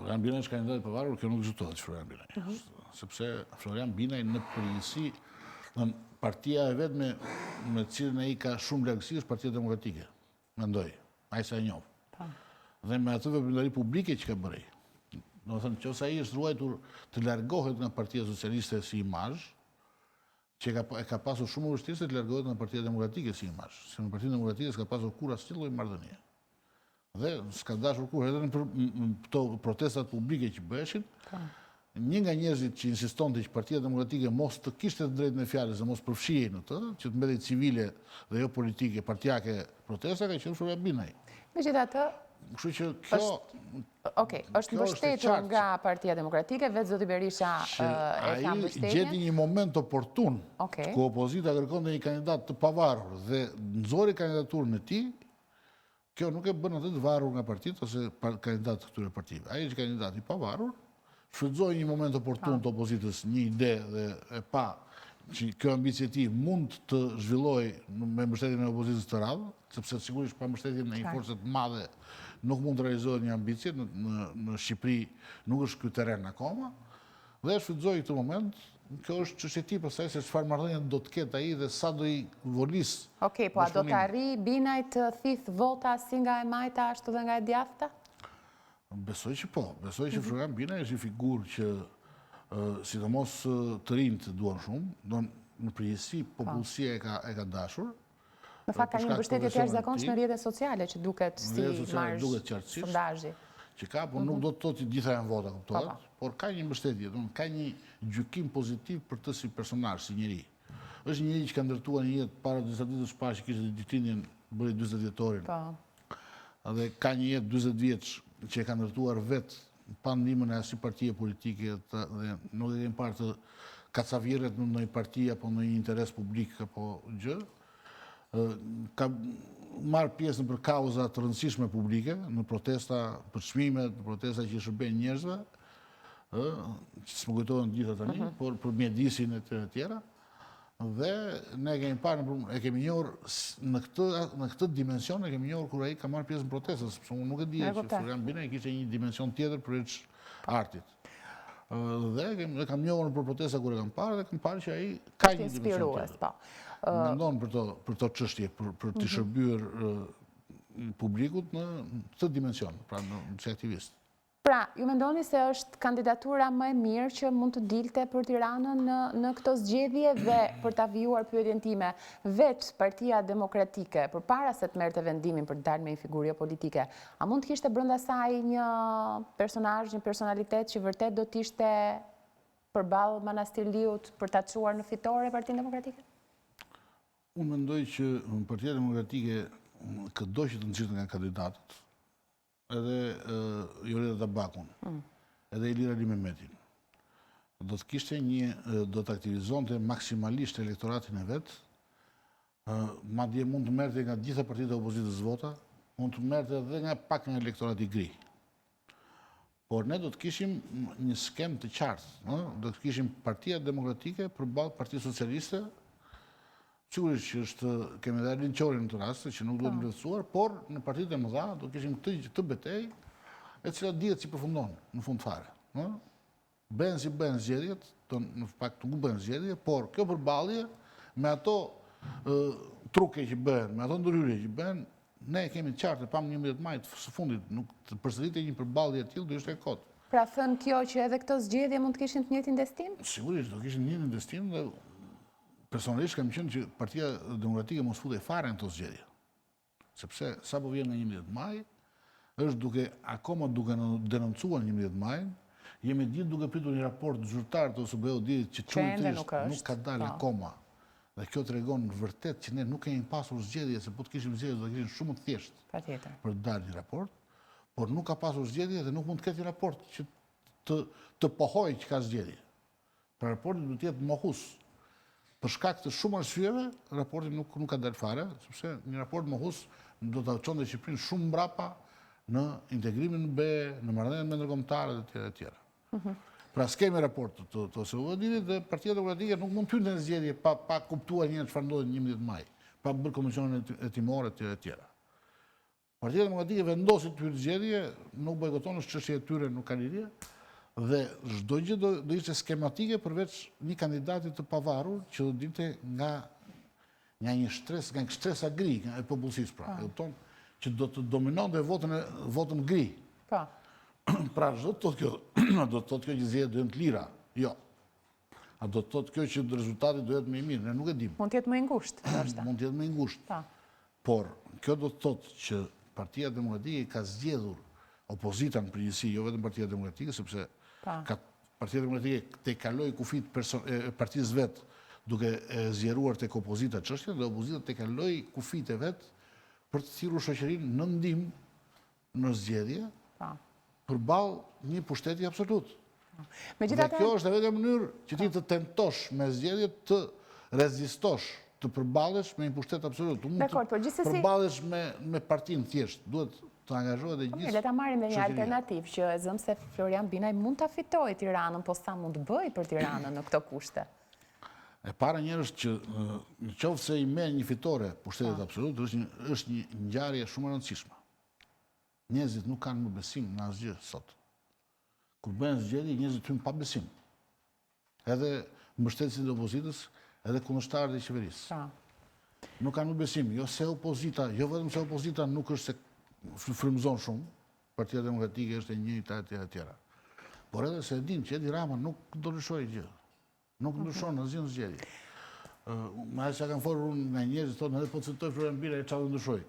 Florian Binaj është kandidat i pavarur, kjo nuk diskutohet që Florian Binaj. Mhm. Sepse Florian Binaj në përgjithësi, në partia e vetme me të cilën ai ka shumë largësi është Partia Demokratike, mendoj, aq sa e njoh. Po. Dhe me atë veprimtari publike që ka bërë ai. Domethënë, qoftë se ai është ruajtur të largohet nga Partia Socialiste si imazh, që e ka, e ka pasur shumë më vështirë se të largohet nga Partia Demokratike si imazh, se me Partinë Demokratike s'ka pasur kurrë asnjë lloj marrëdhënie. Dhe s'ka dashur kurrë edhe në këto protestat publike që bëheshin, po. një nga njerëzit që insistonte që Partia Demokratike mos të kishte të drejtën e fjalës dhe mos përfshihej në të, që të mbetej civile dhe jo politike, partiake protesta, ka qenë Florian Binaj. Megjithatë, Kështu që kjo Okej, është mbështetur nga Partia Demokratike, vetë zoti Berisha e ka mbështetjen. Ai gjeti një moment oportun, ku opozita kërkonte një kandidat të pavarur dhe nxori kandidaturën e tij, kjo nuk e bën atë të varur nga partitë ose kandidat të këtyre partive. Ai është kandidat i pavarur, shfrytëzoi një moment oportun të opozitës, një ide dhe e pa që kjo ambicie e tij mund të zhvillohej me mbështetjen e opozitës këtë radhë, sepse sigurisht pa mbështetjen e një force të madhe nuk mund të realizohet një ambicie në në në Shqipëri nuk është ky terren akoma. Dhe e shfrytëzoi këtë moment, kjo është çështje e tij pastaj se çfarë marrëdhënie do të ketë ai dhe sa do i volisë. Okej, po a do të arrijë Binaj të thithë vota si nga e majta ashtu dhe nga e djathta? Besoj që po, besoj që mhm. Florian Binaj është një figurë që sidomos të rinjtë duan shumë, don në përgjithësi po. popullsia e ka e ka dashur. Në fakt ka një mbështetje të jashtëzakonshme në rrjetet sociale që duket si marzh sondazhi. Që ka, por nuk mhm. do të thotë që të gjitha janë vota, kuptohet? Po, po. Por ka një mbështetje, do ka një gjykim pozitiv për të si personazh, si njeri. Është një njeri që ka ndërtuar një jetë para disa ditësh pashë që kishte ditëlindjen, bëri 40 vjetorin. Po. Dhe ka një jetë 40 vjeç që e ka ndërtuar vetë pa ndihmën e asnjë partie politike të, dhe nuk e kemi parë të kacavirret në ndonjë parti apo ndonjë interes publik apo gjë. Ka marrë pjesë nëpër kauza të rëndësishme publike, në protesta për çmimet, në protesta që i shërbejnë njerëzve, ë, që s'më kujtohen të gjitha tani, mhm. por për mjedisin e tjera e tjera. Dhe ne e kemi parë, e kemi njohur në këtë në këtë dimension e kemi njohur kur ai ka marrë pjesë në protesta, sepse unë nuk e dija që Florian Binaj kishte një dimension tjetër përveç artit. Dhe e kam njohur nëpër protesta kur e kam parë dhe kam parë që ai ka një dimension tjetër. Po. Mendon për to për to çështje, për për t'i mhm. shërbyer publikut në këtë dimension, pra në si aktivist. Pra, ju mendoni se është kandidatura më e mirë që mund të dilte për Tiranën në në këto zgjedhje dhe për ta vijuar pyetjen time, vetë Partia Demokratike, përpara se të merrte vendimin për të dalë me një figurë jo politike, a mund të kishte brenda saj një personazh, një personalitet që vërtet do të ishte përballë Manastirliut për ta çuar në fitore Partinë Demokratike? Unë mendoj që Partia Demokratike këdo që të nxirrte nga kandidatët, edhe Jorida Tabakun, mm. edhe Ilir Alimemetin, do të kishte një, do të aktivizonte maksimalisht elektoratin e vet, madje mund të merrte nga të gjitha partitë e opozitës vota, mund të merrte edhe nga pak nga elektorati gri. Por ne do të kishim një skemë të qartë, ë? do të kishim Partia Demokratike përballë Partisë Socialiste, sigurisht që është kemi dhe Arlind Qorin në këtë rast, që nuk duhet po. nënvlerësuar, por në partitë e mëdha do kishim këtë këtë betejë, e cila dihet si përfundon në fund fare, ë? Bëhen si bëhen zgjedhjet, të, në fakt nuk bëhen zgjedhje, por kjo përballje me ato truke që bëhen, me ato ndërhyrje që bëhen, ne e kemi të qartë, e pamë 11 maj të së fundit, nuk të përsëritej një përballje e tillë do ishte e kotë. Pra thënë kjo që edhe këto zgjedhje mund të kishin të njëjtin destin? Sigurisht do kishin të njëjtin destin dhe personalisht kam qenë që Partia Demokratike mos futej fare në këto zgjedhje. Sepse sapo vjen nga 11 maj, është duke akoma duke denoncuar 11 majin, jemi gjithë duke pritur një raport zyrtar të OSBE-ODIHR-it që çuditërisht nuk ka dalë po. akoma. Dhe kjo tregon vërtet që ne nuk kemi pasur zgjedhje, se po të kishim zgjedhje do të kishim shumë të thjeshtë për të dalë një raport, por nuk ka pasur zgjedhje dhe nuk mund të ketë një raport që të të pohojë që ka zgjedhje. Pra raporti duhet të jetë mohus. Për shkak të shumë arsyeve, raporti nuk nuk ka dalë fare, sepse një raport mohus do ta çonte Shqipërinë shumë mbrapa në integrimin në BE, në marrëdhëniet me ndërkombëtarët e tjera e tjera. Mhm. Pra s'kemi raport të të, të OSBE-ODIHR-it dhe Partia Demokratike nuk mund të hynte në zgjedhje pa pa kuptuar një çfarë ndodhi në 11 maj, pa bërë komisionin hetimor e tjera e tjera. Partia Demokratike vendosi të hyjë në zgjedhje, nuk bojkoton, është çështje e tyre, nuk ka lidhje dhe çdo gjë do do ishte skematike përveç një kandidati të pavarur që do dilte nga nga një shtresë, nga shtresa gri nga e popullsisë pra, e kupton, që do të dominonte votën e votën gri. Po. Pra, ç'do të thotë kjo, do të thotë kjo që zgjedhjet do jenë të lira. Jo. A do të thotë kjo që rezultati do jetë më i mirë? Ne nuk e dimë. Mund të jetë më i ngushtë, ndoshta. Mund të jetë më i ngushtë. Po. Por, kjo do të thotë që Partia Demokratike ka zgjedhur opozita në përgjithësi, jo vetëm Partia Demokratike, sepse po. ka Partia Demokratike tejkaloi kufijtë e partisë vet, duke e zgjeruar tek opozita çështjen dhe opozita tejkaloi kufijtë e vet për të thirrur shoqërinë në ndihmë në zgjedhje, përballë një pushteti absolut. Dhe kjo është e vetmja mënyrë që ti të tentosh me zgjedhje të rezistosh, të përballesh me një pushtet absolut. Nuk mund po të përballesh me partinë thjesht, duhet të angazhohet e po gjithë Le ta marrim dhe një alternativë që e zëmë se Florian Binaj mund ta fitojë Tiranën, po sa mund të bëjë për Tiranën në këto kushte? E para njëherë është që në qoftë se i merr një fitore pushtetit absolut, është një ngjarje shumë e rëndësishme. Njerëzit nuk kanë më besim në asgjë sot. Kur bëhen zgjedhje, njerëzit hyjnë pa besim. Edhe mbështetësit e opozitës, edhe kundërshtarët e qeverisë. Po. Nuk kanë më besim, jo se opozita, jo vetëm se opozita nuk është se frymëzon shumë, Partia Demokratike është e njëjta etj etj. Por edhe se e dinë që Edi Rama nuk do ndryshojë gjë. Nuk ndryshon asgjë në zgjedhje. Me aq sa kam folur unë nga njerëzit thonë edhe po të fitojë Florian Binaj çfarë do ndryshojë.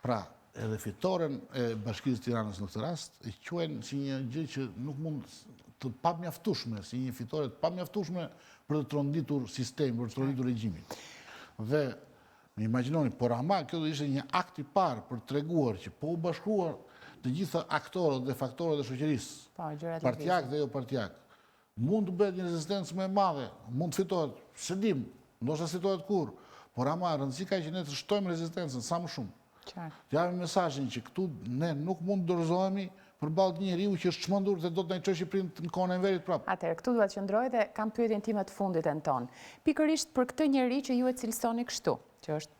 Pra, edhe fitoren e Bashkisë së Tiranës në këtë rast e quajnë si një gjë që nuk mund të pamjaftueshme, si një fitore të pamjaftueshme për të tronditur sistemin, për të tronditur regjimin. Dhe imagjinoni, por ama kjo do ishte një akt i parë për të treguar që po u bashkuar të gjitha aktorët dhe faktorët e shoqërisë, po, partiak dhe jo partiak, Mund të bëhet një rezistencë më e madhe, mund të fitohet, s'e dimë, ndoshta s'fitohet kurrë, por ama rëndësi ka që ne të shtojmë rezistencën sa më shumë. Të japim mesazhin që këtu ne nuk mund të dorëzohemi përballë një njeriu që është çmendur dhe do të na e çojë Shqipërinë në kohën e Enverit prapë. Atëherë, këtu dua të qëndroj dhe kam pyetjen time të fundit Enton. Pikërisht për këtë njeri që ju e cilësoni kështu, që është.